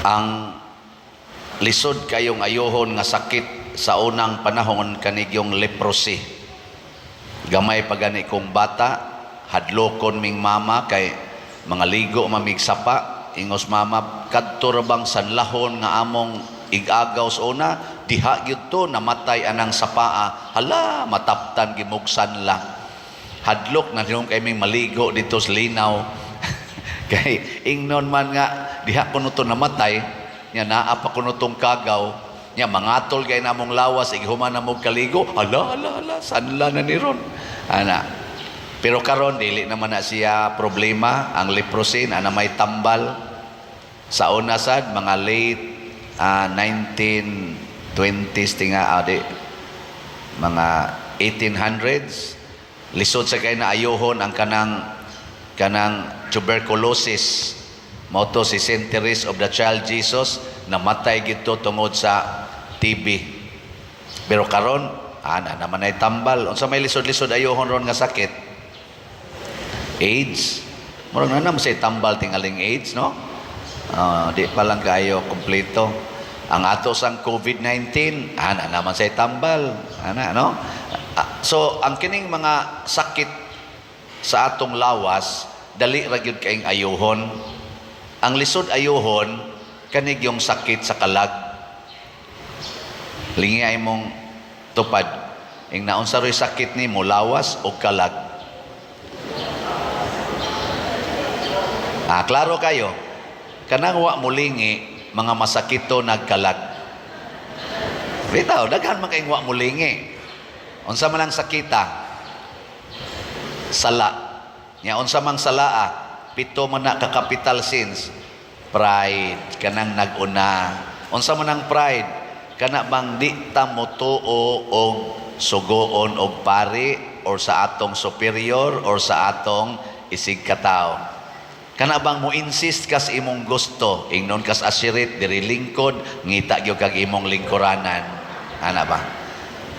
Ang lisod kayong ayuhon nga sakit sa unang panahon kanigyong leprosy. Gamay pa gani kong bata, hadlokon ming mama kay mga ligo mamig sapa, ingos mama, "Kadto ra bang sanlahon nga among igagaw sa una, diha gyud to namatay anang sapaa." Hala, mataptan gimog sanla. Hadlok na hinom kay ming maligo dito sa linaw. Kay ingnon man nga diha kuno to namatay, nya naa pa kuno tong kagaw, nya mangatol kay namong lawas ighuman na mo kaligo. Hala, hala, hala, sanla na ni ron. Ana. Pero karon dili naman na siya problema ang leprosy na may tambal. Sa una sad mga late 1920s tinga di mga 1800s, lisod sa kay na ayuhon ang kanang tuberculosis. Mao to si Saint Therese of the Child Jesus, namatay gito tungod sa TB. Pero karon ana naman ay tambal. Unsa may lisod-lisod ayuhon ron nga sakit? AIDS. Murag na naman say tambal tingaling AIDS, no? Di pa lang kayo kompleto. Ang ato sang COVID-19, ana naman say tambal. Ana, no? So, ang kining mga sakit sa atong lawas, dali ra gyud kaing ayuhon. Ang lisod ayuhon, kanig yung sakit sa kalag. Lingi ay mong tupad. Ing naunsa ro'y sakit nimo, lawas o kalag? Klaro kayo. Kanang wa mulingi, mga masakito nagkalag. Bitaw, daghan man kayong wa mulingi. Unsa man ang sakita? Sala. Nya unsa mang salaa? Pito man na ka capital sins. Pride, kanang nag-una. Unsa man ang pride? Kana bang di ta motuo og sugoon og pari or sa atong superior or sa atong isig katawo. Kana bang mo insist kas imong gusto, ingnon kas asirit diri lingkod, ngita gyud kag imong lingkuranan. Ana ba?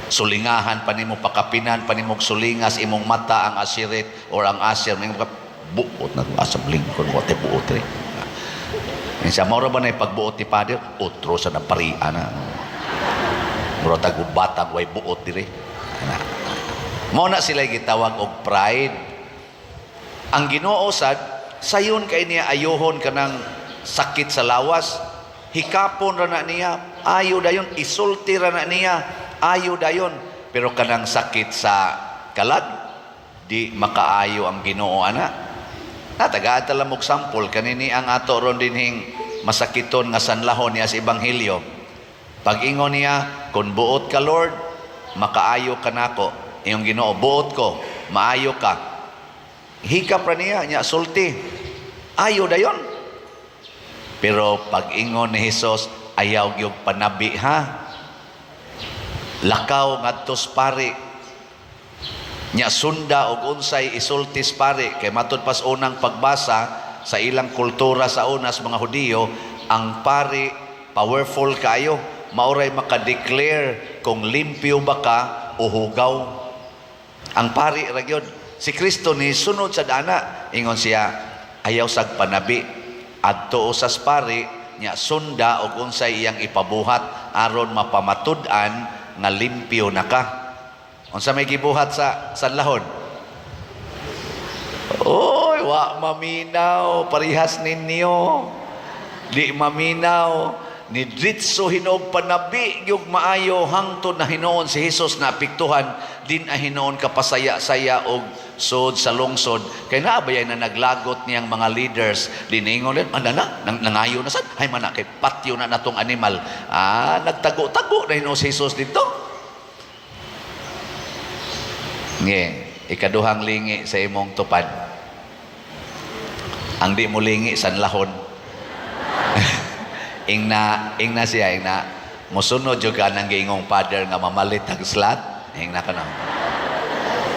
Sulingahan pa nimo, pakapinan pa nimo sulingas imong mata ang asirit or ang asir, mo buot na asam lingkod mo te buot re. Insa mao ra ba na pagbuot ni Father? Otro sa na pari ana. Mura tag batang way buot dire. Ana. Mao na sila gitawag og pride. Ang Ginoo sad sayon kay niya ayuhon kanang sakit sa lawas. Hikapon ra na niya, ayo dayon, isulti ra na niya, ayo dayon. Pero kanang sakit sa kalag, di makaayo ang Ginoo ana. Natagaan ta lang og sample kanini ang ato ron dinhing masakiton nga sanlahon niya sa ebanghelyo. Pag-ingon niya, "Kung buot ka, Lord, makaayo ka nako." Iyong Ginoo, "Buot ko, maayo ka." Hikap ra niya, niya sulti. Ayo dayon. Pero pag-ingon ni Jesus, "Ayaw gyud panabi ha. Lakaw ngadto sa pari. Nya sunda og unsay isultis pari," kay matud pas unang pagbasa sa ilang kultura sa unas mga Hudiyo, ang pari powerful kayo, maoray maka-declare kung limpyo ba ka o hugaw. Ang pari ra gyud. Si Kristo ni sunod sa dana, ingon siya, "Ayaw sag panabi, adto usas pari, nya sunda og unsay iyang ipabuhat aron mapamatud-an nga limpyo na ka." Unsa may gibuhat sa sanlahon? Oy, wa maminaw, parihas ninyo. Di maminaw, ni dritso hinog panabi gyud maayo hangtod na hinuon si Jesus na apektuhan din, a hinuon kapasaya-saya og sod sa lungsod kay naa bayay na naglagot niyang mga leaders diningon din ana na nang nangayo na sad hay man na kay patyo na natong animal. Nagtago-tago na hinuon si Jesus dito. Nge, ikaduhang lingi sa imong tupad. Ang di mo lingi, sanlahon. Ingna siya, ingna, musunod jud ka ng giingong father nga mamalit ang slat, ingna ka na.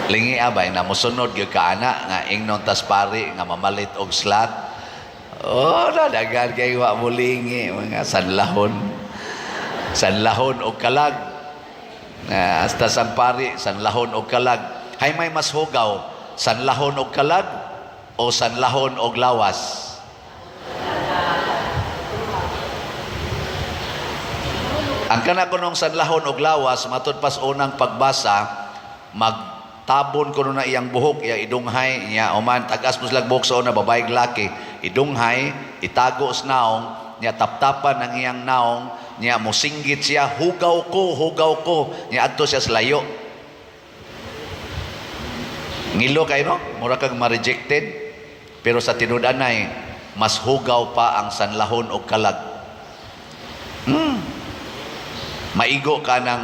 Lingi aba, ingna, musunod jud ka ana, nga ingnon tas pari, nga mamalit og slat. Oh, nadagan kay wa mo lingi, mga sanlahon. Sanlahon og kalag. Na hasta sang pari, sanlahon og kalag. Hay may mas hugaw, sanlahon og kalag o sanlahon og lawas? Ang kana kunong sanlahon og lawas, matud pas unang pagbasa, magtabon kuno na iyang buhok, iya idunghay, niya uman tagas mo silang buhok sa una, babae, laki, idunghay, itago sa naong, niya taptapan ang iyang naong, niya musinggit siya, "Hugaw ko, hugaw ko," niya adto siya sa layo. Ngilo kayo, no? Mura kag ma-rejected. Pero sa tinud-anay, mas hugaw pa ang sanlahon og kalag. Maigo ka ng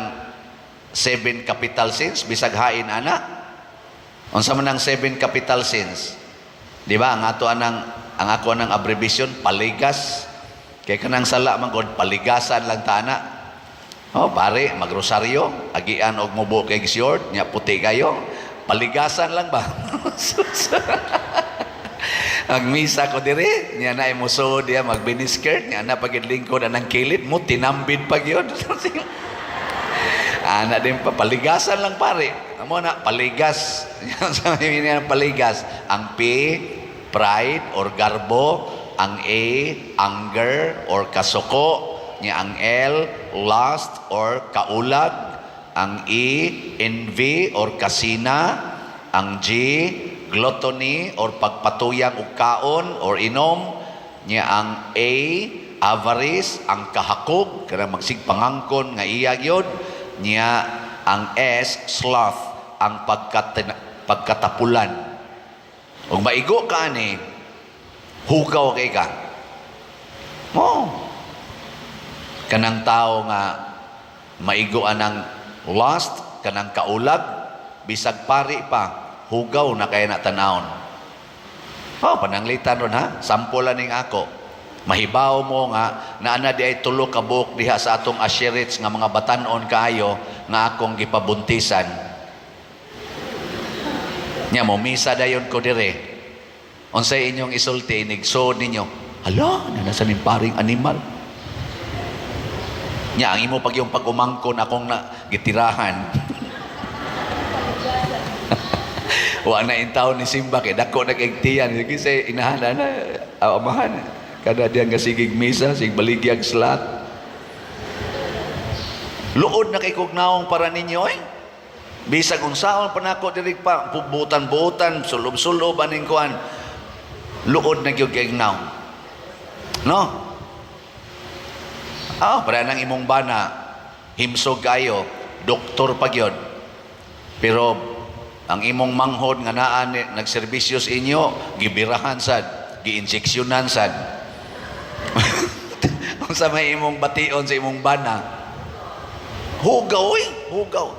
seven capital sins, bisag hain ana. Unsa man ang seven capital sins? Di ba? Ang ato anang ang ako anang abbreviation, paligas. Kay kanang sala man gud, paligasan lang ta ana. Oh, pare, magrosaryo, agian og mubo kay short, nya puti kayo. Paligasan lang ba? Ang misa ko dire, niya na imusuod diya mag-miniskirt, niya na pagid lingkod anang kilid mo, tinambid pag yun. Ana din pa, paligasan lang, pare. Amo na, paligas. Sa niya paligas. Ang P, pride or garbo. Ang A, anger or kasuko. Niya ang L, lust or kaulag. Ang E, envy or kasina. Ang G, gluttony or pagpatuyang og kaon or inom. Niya ang A, avarice, ang kahakog, kanang magsigpangangkon nga iya gyud. Niya ang S, sloth, ang pagkatapulan. Ug maigo ka ani, hugaw kay ka. Mo. Kanang tao nga maigo anang lust, kanang kaulag, bisag pari pa, hugaw na kay na tanawon. Oh, pananglitan ron ha, sample ning ako. Mahibaw mo nga naana di ay tulo ka buok diha sa atong asherits nga mga batan-on kaayo nga akong gipabuntisan. Nya mo misa dayon ko dire. Unsay inyong isulti inig-suod ninyo? "Hala, nasa ning paring animal." Nya ang imo pag yung pag-umangkon akong na gitirahan. Wa na intaw ni simba kay dako na kay tiyan. Sige say inahan na amahan. Kada diyan nga sigig misa, sig baligyag slat. Luod na kay kog naong para ninyo eh. Bisag unsaon pa nako diri pa butan-butan, sulob-sulob aning kuan. Luod na gyud kay naong. No? Ah, para nang imong bana himsog kayo, doktor pa gyud. Pero ang imong manghod nga naa ni nagserbisyo sa inyo, gibirahan sad, giinjeksyonan sad. Unsa may imong bation sa imong bana? Hugaw eh, hugaw.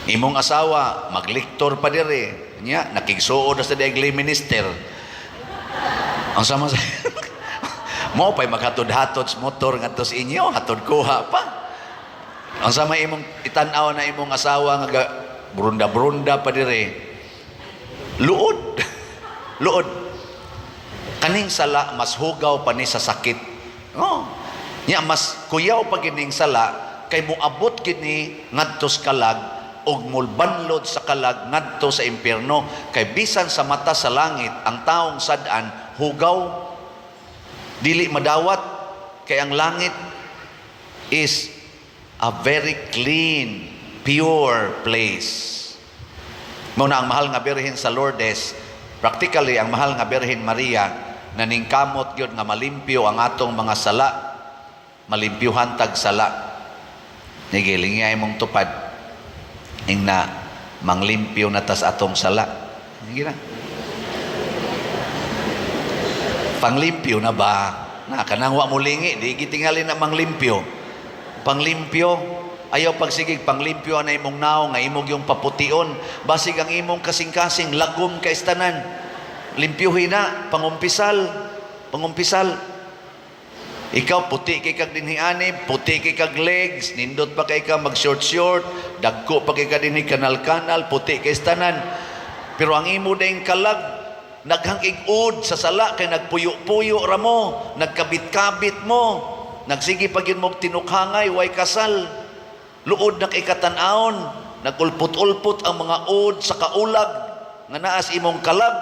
Imong asawa magliktor pa dire. Nya nakigsuod na sa diag minister. Ang sama sa mo pa'y maghatod-hatod sa motor ngadto sa inyo, hatod kuha pa. Ang sama imong itan-aw na imong asawa nga brunda-brunda pa dire. Luod. Luod. Kaning sala mas hugaw pa ni sa sakit. Oh. Nya mas kuyaw pa gining sala kay moabot kini ngadto sa kalag ug mulbanlod sa kalag ngadto sa impyerno, kay bisan sa mata sa langit ang taong sad-an hugaw, dili madawat, kay ang langit is a very clean, pure place. Mao na ang mahal nga Birhen sa Lourdes, practically ang mahal nga Birhen Maria, naningkamot gyud nga malimpyo ang atong mga sala, malimpyuhan tag sala. Nige, lingay mong tupad. Ing na manglimpyo na tas atong sala. Sige na. Panglimpyo na ba? Na kanang wa mo lingi, di gitingali na manglimpyo. Panglimpyo, ayaw pagsigig panglimpyo na imong naong nga imong yung papution. Basig ang imong kasing-kasing lagom kay tanan. Limpyuhin na, pangumpisal, pangumpisal. Ikaw puti kay kag dinhi ani, puti kay kag legs, nindot pa kay ka mag short short, dagko pa kay ka dinhi kanal-kanal, puti kay tanan. Pero ang imo ding kalag naghang ig-ud sa sala kay nagpuyo-puyo ra mo, nagkabit-kabit mo, nagsige pa gyud mo tinukhangay, way kasal. Luod na kay katan-awon, nagulpot-ulpot ang mga ud sa kaulag nga naas imong kalag.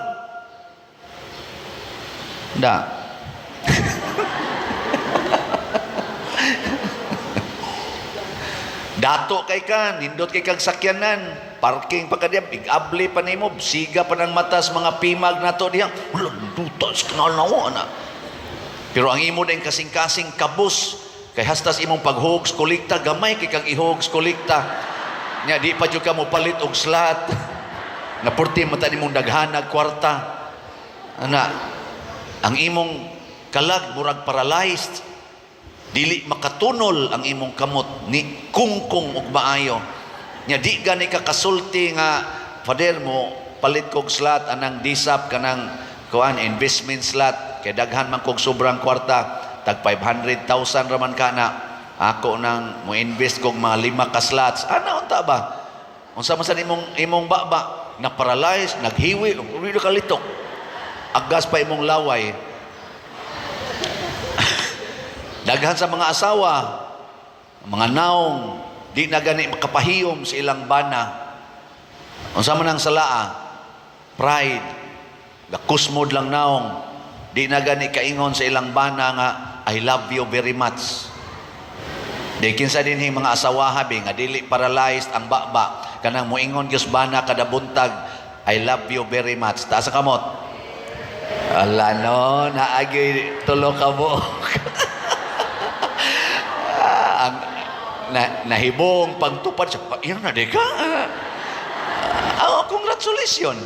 Da. Dato kay ka, nindot kay kag sakyanan, parking pa ka diya, big abli pa nimo, siga pa ng matas mga pimag nato diha. Wala, dutas kanalaw ana. Pero ang imo din kasing-kasing kabus kay hastas imong paghugs kolekta, gamay kay kag ihugs kolekta. Nya di pa jud ka mo palit og slot. Na purti mata nimong daghanag kwarta. Ana, ang imong kalag murag paralyzed. Dili makatunol ang imong kamot ni kungkong og maayo. Nya di gani ka kasulti nga, "Father, mo palit kog slot anang disap kanang kuan, investment slot, kay daghan man kog sobrang kwarta, tag 500,000 raman kana, ako nang mo invest kog mga lima ka slots." Ana unta ba? Unsa man sa imong imong baba na paralyzed, naghiwi, uri ka litok. Agas pa imong laway. Daghan sa mga asawa, mga naong, di na gani makapahiyom sa ilang bana. Unsa man ang salaa? Pride. Gakusmod lang naong. Di na gani kaingon sa ilang bana nga, "I love you very much." Di kinsa dinhi mga asawa bi nga dili paralyzed ang baba, kanang moingon gyud bana kada buntag, "I love you very much"? Taas ang kamot. Ala no, naagi tulo ka buok. Ang na, nahibong pagtupad siya, "Yan na di ka." Ah, congratulations.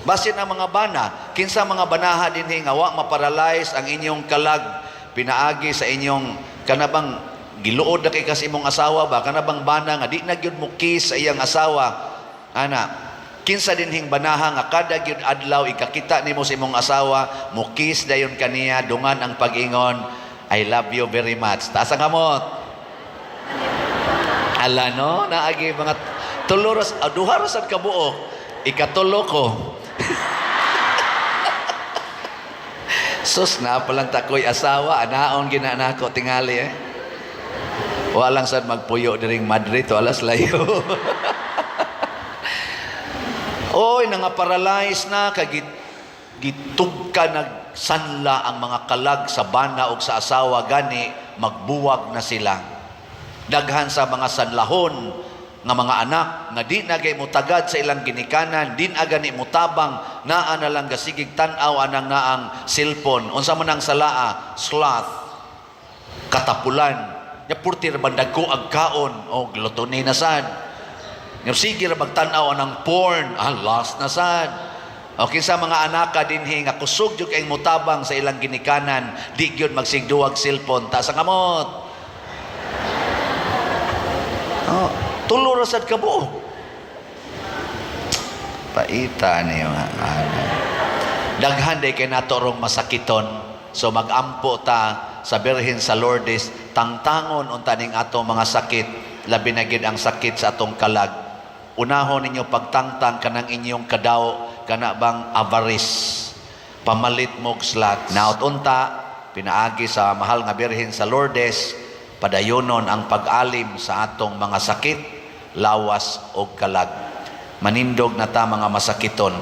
Basin ang mga bana, kinsa mga banaha dinhi nga wa maparalyze ang inyong kalag pinaagi sa inyong kanabang giluod na kay kas imong asawa ba, kanabang bana nga di na gyud mo kiss sa iyang asawa ana? Kinsa dinhing banaha nga kada gyud adlaw ikakita nimo sa imong asawa, mo kiss dayon kaniya dungan ang pag-ingon, "I love you very much"? Taas ang kamot. Ala no, naagi mga tulo ras, ah, duha ra sad kabuok. Ikatulo ko. Sus, na palang takoy asawa, anaon gina nako tingali eh. Walang sad magpuyo diring Madrid to alas layo. Oy, nga paralyze na kay gitug ka nagsanla ang mga kalag sa bana og sa asawa, gani magbuwag na sila. Daghan sa mga sanlahon nga mga anak nga di na gay mutagad sa ilang ginikanan, di na gani mutabang, naa na lang gasigig tan-aw anang naang cellphone. Unsa man ang salaa? Sloth. Katapulan. Nya purti ra bandag ko ag kaon o gluttony na sad. Nya sige ra magtan-aw anang porn, ah, lost na sad. O kinsa mga anaka dinhi nga kusog jud kay mutabang sa ilang ginikanan, di gyud magsigduwag cellphone? Taas ang kamot. Oh, tulo ra sad ka buok. Paita niyo nga. Daghan day kay nato rong masakiton. So magampo ta sa Birhen sa Lourdes, tangtangon unta ning ato mga sakit, labi na gid ang sakit sa atong kalag. Unahon ninyo pagtangtang kanang inyong kadaw, kana bang avarice. Pamalit mo og slot. Naot unta pinaagi sa mahal nga Birhen sa Lourdes, padayonon ang pag-alim sa atong mga sakit, lawas o kalag. Manindog na ta, mga masakiton.